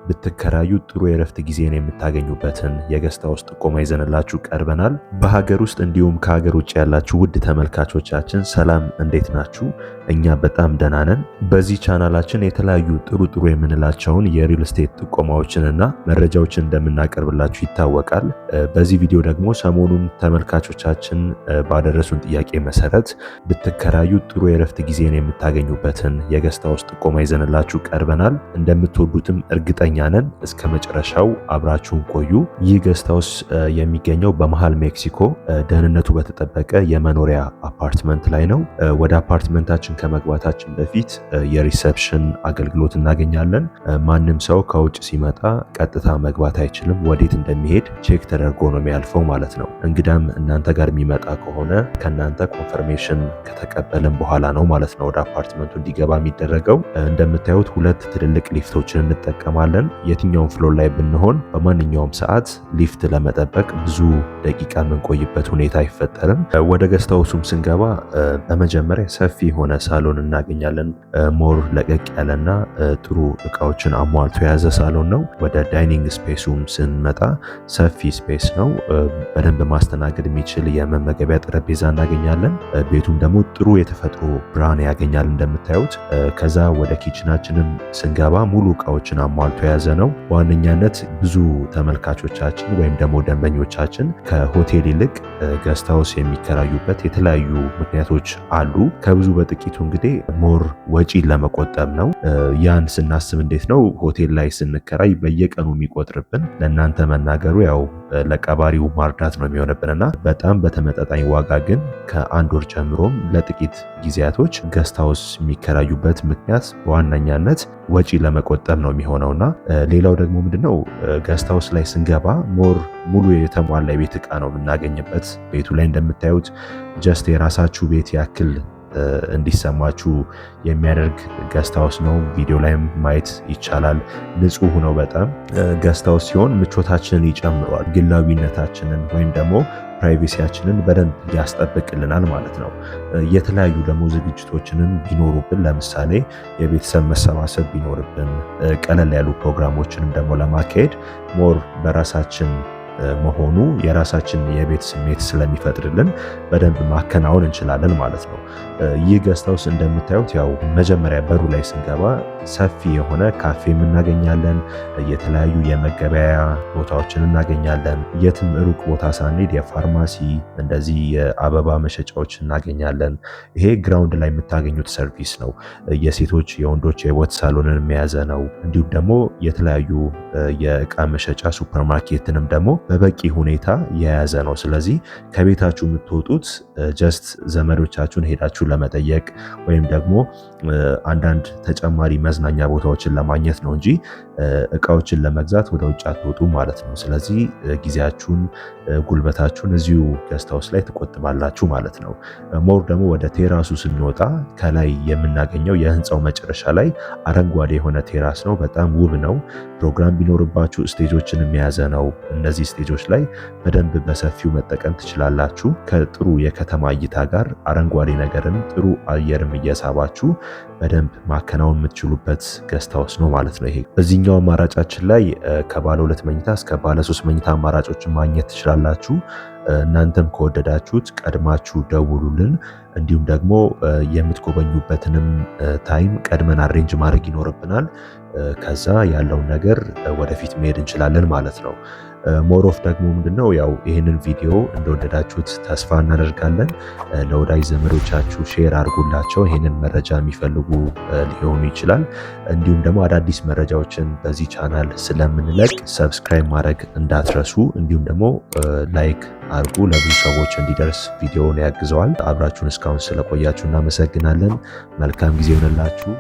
ብትከራዩ ጥሩ የእረፍት ጊዜን የምታገኙበትን የ guest house ጥቆማ ይዘንላችሁ ቀርበናል። በሀገር ውስጥ እንዲሁም ከሀገር ውጭ ያላችሁ ውድ ተመልካቾቻችን ሰላም፣ እንዴት ናችሁ? እኛ በጣም ደህና ነን። በዚህ ቻናላችን የተለያዩ ጥሩ ጥሩ የምንላቸውን የ real estate ጥቆማዎችንና መረጃዎችን እንደምናቀርብላችሁ ይታወቃል። በዚህ ቪዲዮ ደግሞ ሰሞኑን ተመልካቾቻችን ባደረሱን ጥያቄ መሰረት ብትከራዩ ጥሩ የእረፍት ጊዜን የምታገኙበትን የ guest house ጥቆማ ይዘንላችሁ ቀርበናል። እንደምትወዱትም እርግጠኛ ነን። እስከ መጨረሻው አብራችሁን ቆዩ። ይህ guest house የሚገኘው በመሃል ሜክሲኮ ደህንነቱ በተጠበቀ የመኖሪያ አፓርትመንት ላይ ነው። ወደ አፓርትመንታችን ከመግባታችን በፊት የ reception አገልግሎት እናገኛለን። ማንም ሰው ከውጭ ሲመጣ ቀጥታ መግባት አይችልም። ወዴት እንደሚሄድ check ተደርጎ ነው የሚያልፈው ማለት ነው። እንግዳም እናንተ ጋር የሚመጣ ከሆነ ከእናንተ confirmation ከተቀበልን በኋላ ነው ማለት ነው ወደ አፓርትመንቱ እንዲገባ የሚደረገው። እንደምታዩት ሁለት ትልልቅ ሊፍቶችን እንጠቀማለን። የትኛውም floor ላይ ብንሆን በማንኛውም ሰዓት ሊፍት ለመጠበቅ ብዙ ደቂቃ የምንቆይበት ሁኔታ አይፈጠርም። ወደ guest house ኡም ስንገባ በመጀመሪያ ሰፊ የሆነ ሳሎን እናገኛለን። More ለቀቅ ያለና ጥሩ እቃዎችን አሟልቶ የያዘ ሳሎን ነው። ወደ dining space ኡም ስንመጣ ሰፊ space ነው። በደንብ ማስተናገድ የሚችል የመመገቢያ ጠረጴዛ እናገኛለን። ቤቱም ደግሞ ጥሩ የተፈጥሮ ብርሃን ያገኛል እንደምታዩት። ከዛ ወደ kitchen ኣችንም ስንገባ ሙሉ እቃዎችን አሟልቶ የያዘ ነው። በዋነኛነት ብዙ ተመልካቾቻችን ወይም ደግሞ ደንበኞቻችን ከሆቴል ይልቅ guest house የሚከራዩበት የተለያዩ ምክንያቶች አሉ። ከብዙ በጥቂቱ እንግዲህ more ወጪ ለመቆጠብ ነው። ያን ስናስብ እንዴት ነው፣ ሆቴል ላይ ስንከራይ በየቀኑ የሚቆጥርብን ለእናንተ መናገሩ ያው ለቀባሪው ማርዳት ነው የሚሆንብን እና በጣም በተመጣጣኝ ዋጋ ግን ከአንድ ወር ጀምሮም ለጥቂት ጊዜያቶች guest house የሚከራዩበት ምክንያት በዋነኛነት ወጪ ለመቆጠብ ነው የሚሆነው። እና ሌላው ደግሞ ምንድነው፣ guest house ላይ ስንገባ more ሙሉ የተሟላ የቤት እቃ ነው የምናገኝበት። ቤቱ ላይ እንደምታዩት just የራሳችሁ ቤት ያክል እንዲሰማችሁ የሚያደርግ guest house ነው። ቪዲዮ ላይም ማየት ይቻላል። ንጹህ ነው በጣም። Guest house ሲሆን ምቾታችንን ይጨምረዋል። ግላዊነታችንን ወይም ደግሞ privacy ያችንን በደንብ ያስጠብቅልናል ማለት ነው። የተለያዩ ደግሞ ዝግጅቶችንም ቢኖሩብን፣ ለምሳሌ የቤተሰብ መሰባሰብ ቢኖርብን፣ ቀለል ያሉ ፕሮግራሞችንም ደግሞ ለማካሄድ more በራሳችን መሆኑ የራሳችን የቤት ስሜት ስለሚፈጥርልን በደንብ ማከናወን እንችላለን ማለት ነው። ይህ guest house እንደምታዩት ያው መጀመሪያ በሩ ላይ ስንገባ ሰፊ የሆነ ካፌም እናገኛለን። የተለያዩ የመገበያያ ቦታዎችን እናገኛለን። የትም ሩቅ ቦታ ሳንሄድ የፋርማሲ፣ እንደዚህ የአበባ መሸጫዎች እናገኛለን። ይሄ ground ላይ የምታገኙት service ነው። የሴቶች፣ የወንዶች የውበት ሳሎንን የያዘ ነው። እንዲሁም ደግሞ የተለያዩ የእቃ መሸጫ ሱፐርማርኬትንም ደግሞ በበቂ ሁኔታ የያዘ ነው። ስለዚህ ከቤታችሁ የምትወጡት just ዘመዶቻችሁን ሄዳችሁ ለመጠየቅ ወይም ደግሞ አንዳንድ ተጨማሪ መዝናኛ ቦታዎችን ለማግኘት ነው እንጂ እቃዎችን ለመግዛት ወደ ውጭ አትወጡም ማለት ነው። ስለዚህ ጊዜያችሁን፣ ጉልበታችሁን እዚሁ guest house ላይ ትቆጥባላችሁ ማለት ነው። More ደግሞ ወደ terrace ኡ ስንወጣ ከላይ የምናገኘው የህንፃው መጨረሻ ላይ አረንጓዴ የሆነ terrace ነው። በጣም ውብ ነው። ፕሮግራም ቢኖርባችሁ stage ኦችን የያዘ ነው። እነዚህ stage ኦች ላይ በደንብ በሰፊው መጠቀም ትችላላችሁ። ከጥሩ የከተማ እይታ ጋር አረንጓዴ ነገርን ጥሩ አየርም እየሳባችሁ በደንብ ማከናወን የምትችሉበት guest house ነው ማለት ነው። ይሄ በዚህኛው አማራጫችን ላይ ከባለ ሁለት መኝታ እስከ ባለ ሶስት መኝታ አማራጮችን ማግኘት ትችላላችሁ። እናንተም ከወደዳችሁት ቀድማችሁ ደውሉልን። እንዲሁም ደግሞ የምትጎበኙበትንም time ቀድመን arrange ማድረግ ይኖርብናል። ከዛ ያለውን ነገር ወደፊት መሄድ እንችላለን ማለት ነው። More of ደግሞ ምንድነው፣ ያው ይህንን ቪዲዮ እንደወደዳችሁት ተስፋ እናደርጋለን። ለወዳጅ ዘመዶቻችሁ share አድርጉላቸው። ይህንን መረጃ የሚፈልጉ ሊሆኑ ይችላል። እንዲሁም ደግሞ አዳዲስ መረጃዎችን በዚህ ቻናል ስለምንለቅ subscribe ማድረግ እንዳትረሱ። እንዲሁም ደግሞ like አድርጉ፣ ለብዙ ሰዎች እንዲደርስ ቪዲዮውን ያግዘዋል። አብራችሁን እስካሁን ስለቆያችሁ እናመሰግናለን። መልካም ጊዜ ይሆንላችሁ።